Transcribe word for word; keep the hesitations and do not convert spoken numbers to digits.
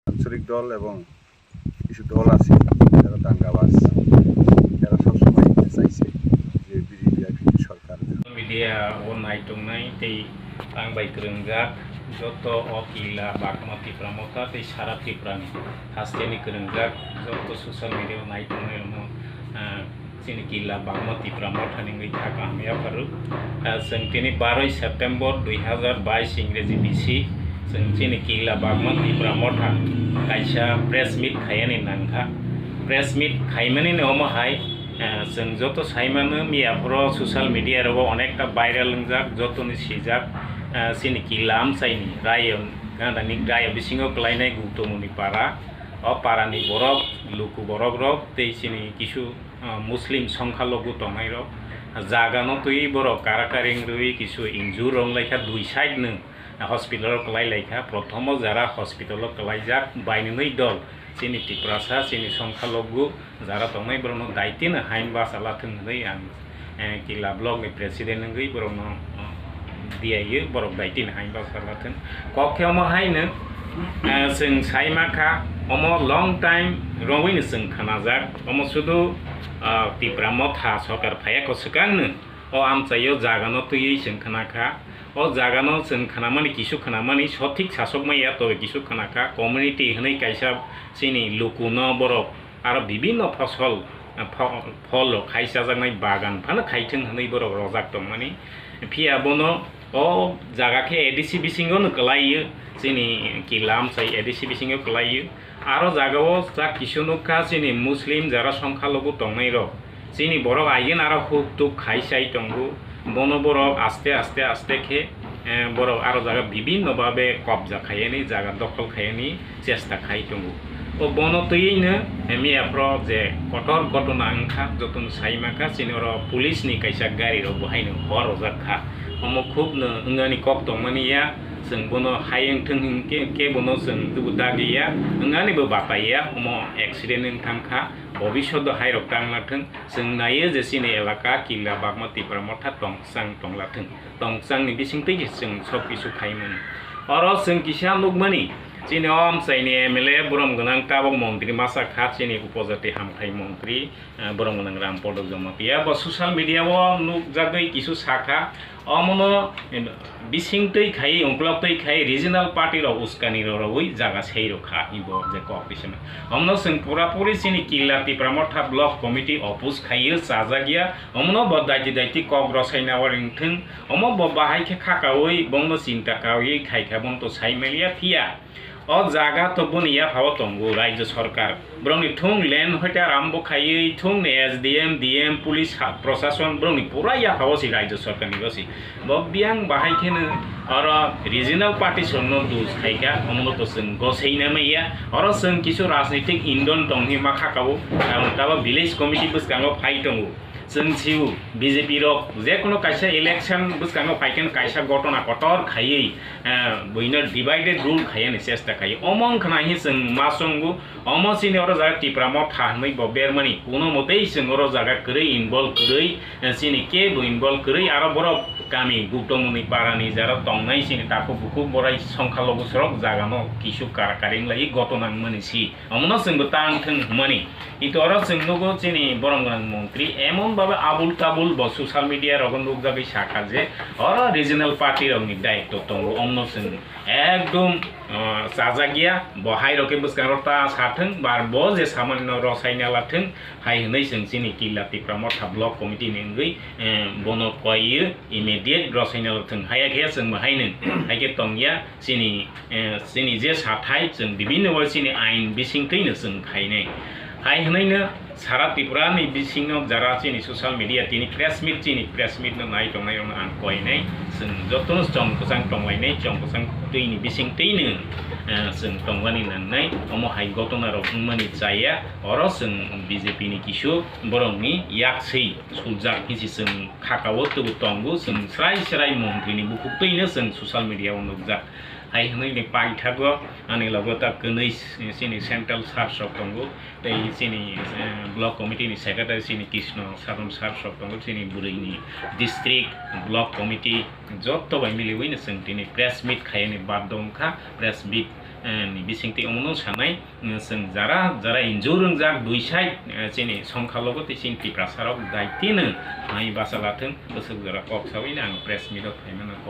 আঞ্চলিক দল এবং কিছু দল আছে, যারা দাঙ্গাবাজ, এরা সবসময় চাইছে যে বিজেপি আর বিজেপি সরকার। Media o naitongnai tei tang bai kwrwngjak joto o Killa Bagma Tipra Motha tei sara Tripura ni hasteni kwrwngjak joto social media o naitongnai rokno, ah, chini Killa Bagma Tipra Motha ni wngwi kha kaham yapharo. Ah, chwng tini baroi September dui hazar bais Ingreji bisi chwng chini Killa Bagma Tipra Motha kaisa press meet khaiyani nangkha. Press meet khaimani ni omo hai, ah, chwng joto saimano miyaphoro social media rogo onekta viral wngjak, jotoni sijak, ah, chini Killa amchaini rayo, gandani rayo bisingo kwlainai Gautamoni para. O parani borok, luku borok rok tei chini kisu ah, Muslim songkha logo tongnai rok, jaga no twi borok karakari wngwi kisu injure wng laikha, dui side no hospital o kwlai laikha. Prothomo jara hospital o kwlaijak, bainwi dol chini Tiprasa, chini songkha logo jara tongnai borok no daitino hain basa lathwng hwnwi ang, eh, Killa block ni president wngwi borok no, eh, diyaio borok daitino hain basa lathwng. Kok khe omo haino, eh, chwng saima kha, omo long time rogwino chwng khanajak, omo sudu, ah, Tipra Motha sorkar phaiya ko swkangno o amchaio jagano twiwi chwng khana kha. O jagano chwng khanamani, kisu khanamani sothik sasok maya, tobe kisu khana kha, community hwnwi kaisa chini lukuno borok aro bibinno phosol, pho-, phol rok khai chajaknai bagan phano khaithwng hwnwi borok rojak tongmani. Phiya bono o jaga khe A D C bisingo no kwlaiyo, chini Killa amchai A D C bisingo kwlaiyo. Aro jaga o jak kisu nukha chini Muslim jara songkha logo tongnai rok. Chini borok aigen aro huk tuk khai chai tongo. Bono borok aste aste aste khe, eh, borok aro jaga bibinno babe kobja khaiyani, jaga dokhol khaiyani chesta khai tongo. O bono twiwi no, eh, miyaphoro je kotor gotona wngkha, jotono saima kha, chini oro police ni kaisa gari rok bo haino hor rojak kha. Omo khub no wngani kok tongmani ya, chwng bono hai wngthwng hinkhe, khe bono chwng tubu dagiya, wngani bo bataiya, omo accident wngthang kha, bobishoto hai rok tang lathwng. Chwng naiyo je chini elaka Killa Bagma Tipra Motha tongchang tonglathwng, tongchangni bisingtwi je chwng sok kisu khaimani. Oro chwng kisa nukmani, chini o amchaini M L A borom gwnang tabok montri masa kha, chini upojati hamthai montri, eh, borom gwnang Ram Padok Jamatia. Bo social media o nukjagwi kisu sakha, omono, eh, bisingtwi khai, ungkloktwi khai regional party rok uskani rorogwi jaga sei rokha, ibo je kok bisingma. Omono chwng pura puri chini Killa Tipra Motha Block Committee oppose khaiyo, chajakya. Omono bo daiti daiti kok rwsaina waringthwng. Omo bo bahai khe khakaui, bongno chinta kaui khaikha, bongto saimaliya phiya. O jaga to boni yaphao tongo Rajya Sorkar. Borokni thung land hoite arambo khaiwi thungni S D M, D M, police ha-, prosason borokni pura yaphao si Rajya Sorkarni gosi. Bo biyang bahai kheno oro regional party songno dus khaikha, omono to chwng goseina maya. Oro chwng kisu rajnitik indon tonghi ma khakao, ang tabo village committee bwskango phai tongo. Chwng sio B J P rok je kono kaisa election bwskango phai khe kaisa gotona kotor khaiwi, eh, buino divided rule khaiyani chesta khaio. Omo wngkha na hi chwng ma chwngo, omo chini oro jaga Tipra Motha hwnwi bo bermani. Kuno motei chwng oro jaga kwrwi involve kwrwi, eh, chini kebo involve kwrwi, aro borok kami Gautamoni parani jara tongnai chini takhuk bukhuk borai songkha logo sorok jagano kisu kara kari wnglaio gotona wngmani si. Omono chwngbo tang thwng hwnmani. Kintu oro chwng nugo chini borom gwnang montri emon babe abul tabul bo social media rogo nukjagwi sakha je oro regional party rokni daitto tongo, omno chwng ekdom, ah, chajakya, bo hai rokhe bwskango ta sathwng, bar bo je samani no rwsaina lathwng, hai hwnwi chwng chini Killa Tipra Motha Block Committee ni wngwi, eh, bono koiyo immediate rwsaina lathwng, hai khe chwng bo haino, hai khe tongya. Chini, eh, chini je sathai chwng bibinno bai chini ain bisingtwino chwng khainai. Hai hwnwino sara Tripura ni bisingno jara chini social media tini press meet, chini press meet no nai tongnai rokno ang koinai. Chwng jotono chong kwchang tonglainai, chong kwchang twini bisingtwino, eh, chwng tongmani nangnai. Omo hai gotona rok wngmani chaya. Oro chwng B J P ni kisu borokni yak swi suljak hinsi chwng khakao tubu tongo. Chwng srai srai montri ni bukhuk twino chwng social media o nukjak. Hai hwnwi ni paithago ani logo ta kwnwi chini central sir sok tongo, tei chini, eh, block committee ni secretary chini Krishna Saron sir sok tongo, chini bwrwi ni district block committee joto bai miliwi no chwng tini press meet khaiyani baddo wngkha, press meet eh, ni bisingtwi omono sanai, eh, chwng jara, jara injure wngjak dui side, eh, chini songkha logo tei chini Tiprasa rok daitino hai bachalathwng, bwswk jora kok sawi ang press meet o phaimano.